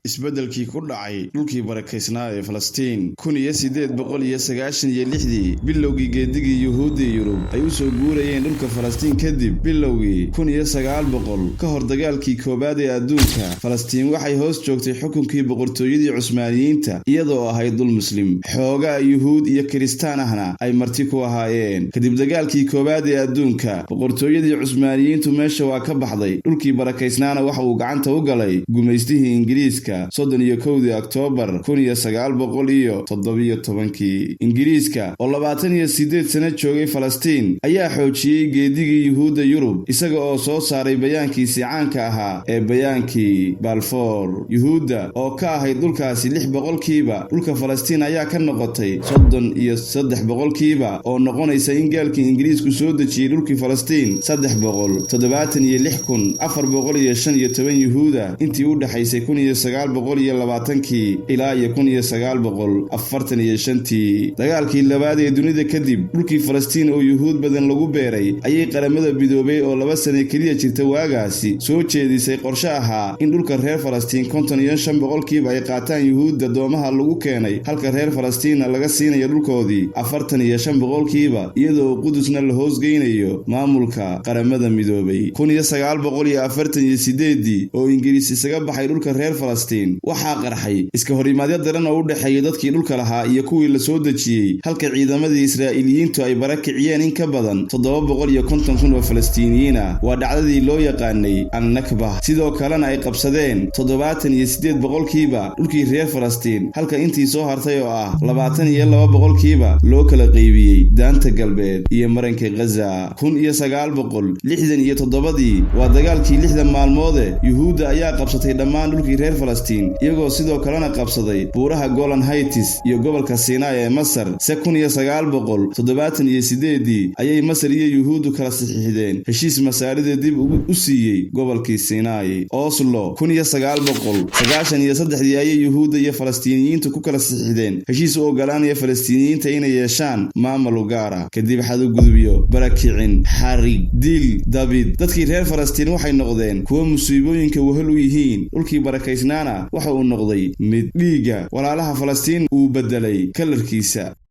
Isbeddelkii ku dhacay dhulkii barakaysnaa ee Falastiin 1896-dii, bilowgii geedigii Yuhuuddii Yurub ay u soo guurayeen dhulka Falastiin kadib bilowgii 1900, ka hor dagaalkii koowaad ee adduunka, Falastiin waxay hoos joogtay xukunkii boqortooyadii Cusmaaniyiinta, iyadoo ahayd dhul Muslim, xoogaa Yuhuud iyo Kiristaan ahna ay marti ku ahaayeen. Kadib dagaalkii koowaad ee adduunka, boqortooyadii Cusmaaniyiintu meesha waa ka baxday, dhulkii barakaysnaana waxa uu gacanta u galay gumaystihii Ingiriiska 31-dii Oktoobar 1917-kii. Ingiriiska oo 28 sano joogay Falastiin ayaa xoojiyey geedigii Yuhuudda Yurub, isaga oo soo saaray bayaankiisii caanka ahaa ee bayaankii Balfour. Yuhuudda oo ka ahayd dhulkaasi 6% dhulka Falastiin ayaa ka noqotay 33%, oo noqonaysa in gaalkii Ingiriisku soo dejiyey dhulkii Falastiin 376,415 Yuhuuda intii u dhexaysay 1920-kii ilaa iyo 1945-tii. Dagaalkii labaad ee dunida kadib, dhulkii Falastiin oo Yuhuud badan lagu beeray ayay Qaramada Midoobay, oo 2 sane keliya jirta waagaasi, soo jeedisay qorshe ahaa in dhulka reer Falastiin 55% ay qaataan Yuhuudda doomaha lagu keenay, halka reer Falastiinna laga siinayo dhulkoodii 45%, iyadoo Qudusna la hoosgeynayo maamulka Qaramada Midoobay. 1948-dii oo Ingiriis isaga baxay dhulka reer Falastiin, waxaa qarxay iska horimaadyo daran oo u dhexeeyay dadkii dhulka lahaa iyo kuwii la soo dejiyey, halka ciidamadii Israa'iiliyiintu ay bara kiciyeen in ka badan 750,000 oo Falastiiniyiin ah. Waa dhacdadii loo yaqaanay Annakba. Sidoo kalena ay qabsadeen 78% dhulkii reer Falastiin, halka intii soo hartay oo ah 22% loo kala qaybiyey Daanta Galbeed iyo maranka Ghaza. 1967-dii, waa dagaalkii 60 maalmoode, Yuhuudda ayaa qabsatay dhammaan dhulkii reer Falastiin, iyagoo sidoo kalena qabsaday buuraha Golan Heights iyo gobolka Sinai ee Masar. Se 1978-dii ayay Masar iyo Yuhuuddu kala saxiixdeen heshiis Masaarida dib u siiyey gobolkii Sinai. Oslo 1993-dii ayay Yuhuudda iyo Falastiiniyiintu ku kala saxiixdeen heshiis u ogolaanaya Falastiiniyiinta inay yeeshaan maamul u gaara. Kadib xadgudubyo, barakicin, xarig, dil, dabid, dadkii reer Falastiin waxay noqdeen kuwo musiibooyinka wehel u yihiin. Dhulkii barakaysnaana waxa uu noqday mid dhiigga walaalaha Falastiin uu beddelay kalarkiisa.